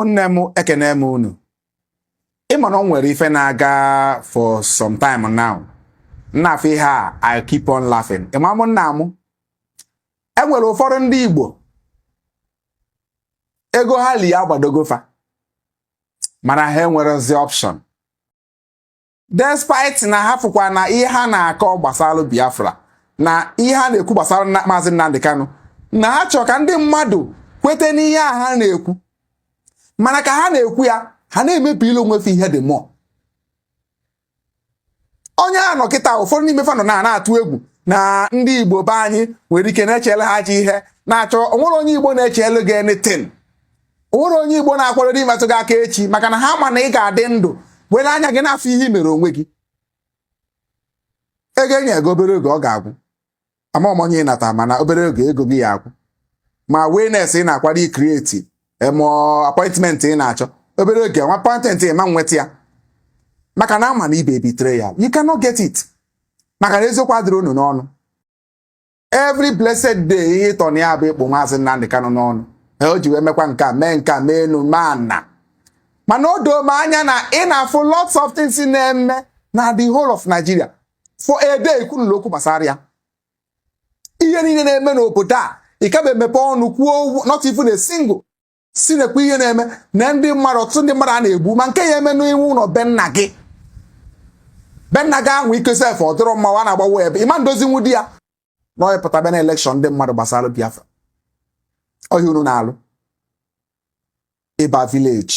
Ụmụnne m, ekene m unu. Ịma na o nwere ife na-aga for some time now, nna-afụ ihe a, I keep on laughing. Ịma m nna m, enwere ụfọdụ ndị Igbo ego ha li agbadogo fa, mana ha enwerezi option, despite na ha fụkwa na ihe ha na-akọ gbasara Biafra na ihe ha na-ekwu gbasara Maazị Nnamdi Kanu, na ha chọrọ ka ndị mmadụ kwete n'ihe a ha na-ekwu. Mana ka ha na-ekwu ya, ha na-emebi ile onwefe ihe dị mụọ onye a nọ kịta. Ụfọdụ n'ime fa nọ na na-atụ egwu na ndị Igbo be anyị nwere ike na-echele ha ajọ ihe na-achọ. Onwere onye Igbo na-echele gị anything? Onwere onye Igbo na-akwado imetụ gị aka echi? Maka na ha ma na ị ga-adị ndụ were anya gị na-afụ ihe i mere onwe gị. Ego enye gị, obere oge ọ ga-agwụ. Ama m onye ị nata, mana obere oge ego gị ya agwụ. Ma awareness ị na-akwado i create, ma appointment ị na-achọ, obere oge nwa appointment ị ma nweta ya, maka na ama na ibe ebitere ya, you cannot get it, maka na eziokwu adịrị unu n'ọnụ. Every blessed day, ihe ịtọ na ya bụ ịkpụ Maazị Nnamdi Kanu n'ọnụ. Ha o ji wee mekwa nke a, mee nke a, mee enu mee na. Mana o doo m anya na ị na-afụ lots of things na-eme na the whole of Nigeria. For a day ikwunụlụ okwu gbasara ya, ihe niile na-eme n'obodo a, ị ka emepe ọnụ kwuo, not even a single si nekwa ihe na-eme na ndị mmadụ, ọtụtụ ndị mmadụ a na-egbu, ma nke ya eme n'ime ụlọ be nna gị, be nna gị ahụ ike sef ọ dịrọ mma, wa na-agbawa ebe ịma ndozi nwu di ya na ọ pụta bịa na election ndị mmadụ gbasara Biafra. Ọhịa unu na-alụ ịba village,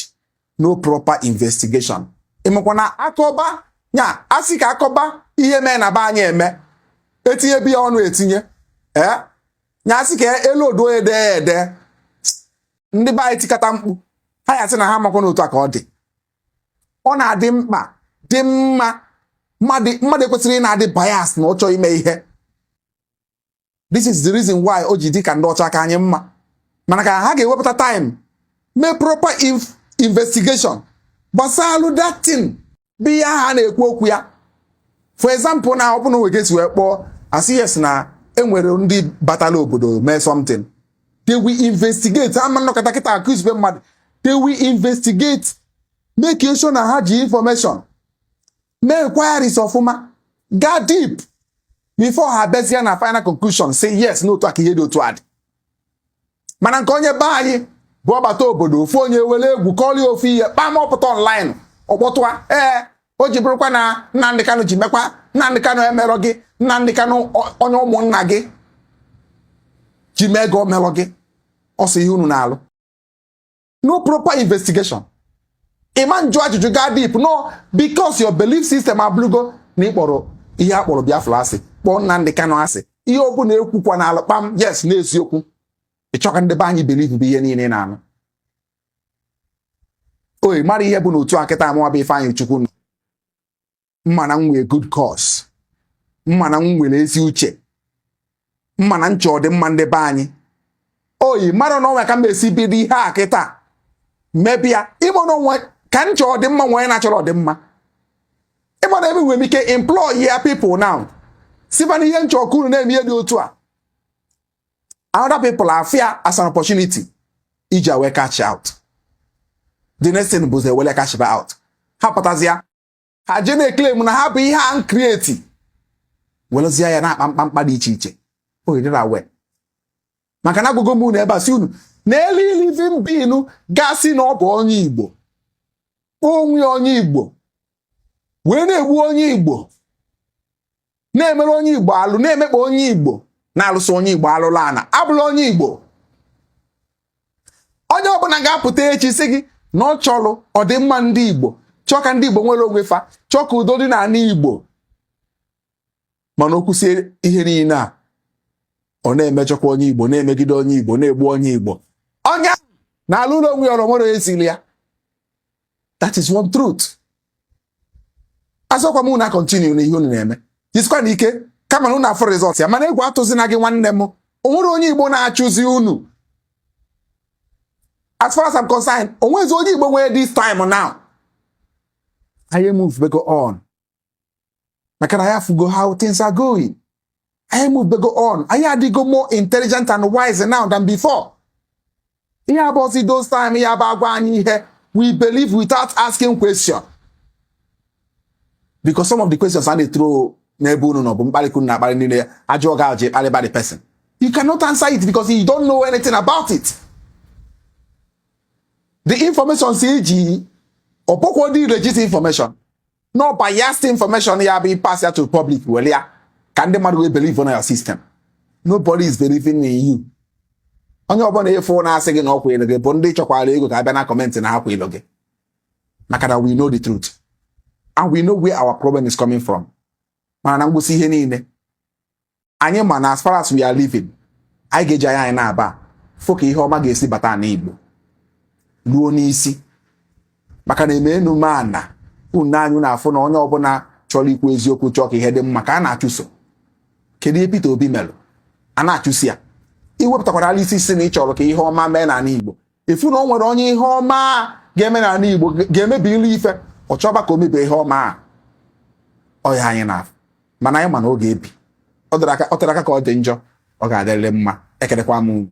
no proper investigation. Ịmakwa na akọba nya asị ka akọba ihe mee na be anyị eme, etinye biya ọnụ, etinye ee nya asị ka elu odo ede ede, ndị be anyị tikata mkpu, ha ya sị na ha amakwa n'otu a ka ọ dị. Ọ na-adị mkpa, dị mma, mmadụ mmadụ ekwesịrị ị na-adị bias na ọ chọọ ime ihe. This is the reason why o ji dị ka ndị ọcha ka anyị mma, mana ka ha ga-ewepụta time mee proper investigation gbasalụ that thing bụ ihe ha na-ekwu okwu ya. For example, na ọ bụ na onwe esi wee kpọọ asị yes, na enwere ndị batala obodo mee something, they will investigate. Ama nnọkọta kịta accuse mmadụ. They will investigate, make sure na ha ji information, mee inquiries ọfụma, gaa deep before ha bịazie na final conclusion, say yes, n'otu aka ihe dị otu a dị. Mana nke onye be anyị bụ ọbata obodo, ofu onye were egwu kọlie ofu ihe kpam, ọpụta online, ọkpọtụa ee o ji bụrụkwa na Nnamdị Kanụ ji mekwa. Nnamdị Kanụ emerọ gị. Nnamdị Kanụ, onye ụmụnna gị ji mee gị, omerọ gị ọsọ. Ihe unu na-alụ, no proper investigation. Ịma njụ ajụjụ gaa deep? No, because your belief system abụrụgo na ịkpọrọ ihe a kpọrọ Biafra asị, kpọọ Nnamdị Kanụ asị, ihe ọ bụla ekwukwa n'ala kpam, yes, n'eziokwu. Ịchọka ndị be anyị believe bụ ihe niile ị na-anụ. Oyi mara ihe bụ n'otu akịta amụwa bụ Ifeanyị Chukwu nọ mma na m nwee good cause, mma na m nwere ezi uche, mma na nchọ ọdịmma ndị be anyị. Oyi mara na onwe ka m esi bido ihe a kịta mebia ịma na onwe ka nchọ ọdịmma nwere na-achọrọ ọdịmma. Ịma na ebe nwere m ike employ ya people now, siba na ihe nchọ ọkụ unu na-eme ihe dị otu a, another people afia as an opportunity iji wee cash out. The next thing bụ ewele cash out. Ha pụtazịa, ha je na-eclaim na ha bụ ihe a create, werezie ya na-akpa mkpamkpa dị iche iche. O dịra wee maka na agụgụ m unu ebe a si unu na elu living being gasị na ọ bụ onye Igbo, onwe onye Igbo wee na-egbu onye Igbo, na-emere onye Igbo alụ, na-emekpa onye Igbo, na-alụso onye Igbo alụlụ ana, abụla onye Igbo. Onye ọbụla ga-apụta echi sị gị na ọ chọrọ ọdịmma ndị Igbo, chọọ ka ndị Igbo nwere onwe fa, chọọ ka udo dị n'ala Igbo, mana o kwusie ihe niile a, ọ na-emechọkwa onye Igbo, na-emegide onye Igbo, na-egbu onye Igbo, onye na-alụ ụlọ onwe ya ọrụ nwere ezili ya. That is one truth. Azọkwa m na continue na ihe unu na-eme, jisikwa na ike, kama na unu afụ result ya. Mana egwu atụzina gị, nwanne m. O nwere onye Igbo na-achụzi unu? As far as I'm concerned, onwezi onye Igbo nwere this time now. Anyị move go on, maka na ya fugo how things are going. Anyị move go on. Anyị adịgo more intelligent and wise now than before. Ihe abụọzi those time ya bụ agwa anyị ihe, we believe without asking question, because some of the questions a na-etro n'ebe unu nọ bụ mkparịkwu na akparị niile. Ajụọ gị ajụ, ịkparịba the person. You cannot answer it because you don't know anything about it. The information si iji ọpọkwọ dị legit information, no biased information, ya bụ pass ya to public, were ya ka ndị mmadụ wee believe on your system. Nobody is believing in you. Onye ọbụla ịfụ na-asị gị na ọ kwere gị bụ ndị chọkwara ego ka abịa na comment na ha kwere gị, maka na we know the truth and we know where our problem is coming from. Mana na ngwụsị ihe niile, anyị ma na as far as we are living, anyị ga-eji anya anyị na-aba fụ ka ihe ọma ga-esi bata n'Igbo ruo n'isi, maka na eme enu ana unu anyị na-afụ na onye ọbụla chọrọ ikwu eziokwu, chọọ ka ihe dị mma, ka a na-achụso. Kedu ihe Peter Obi melụ a na-achụsi ya? Iwepụtakwara ala isi si na ị chọrọ ka ihe ọma mee n'ala Igbo, ifu na o nwere onye ihe ọma ga-eme n'ala Igbo ga-emebi ilu ife, ọ chọba ka o mebie ihe ọma a. Ọ ya anyị na-afụ, mana anyị ma na oge ebi ọ tere aka ka ọ dị njọ, ọ ga-adịrịrị mma. Ekelekwa m unu.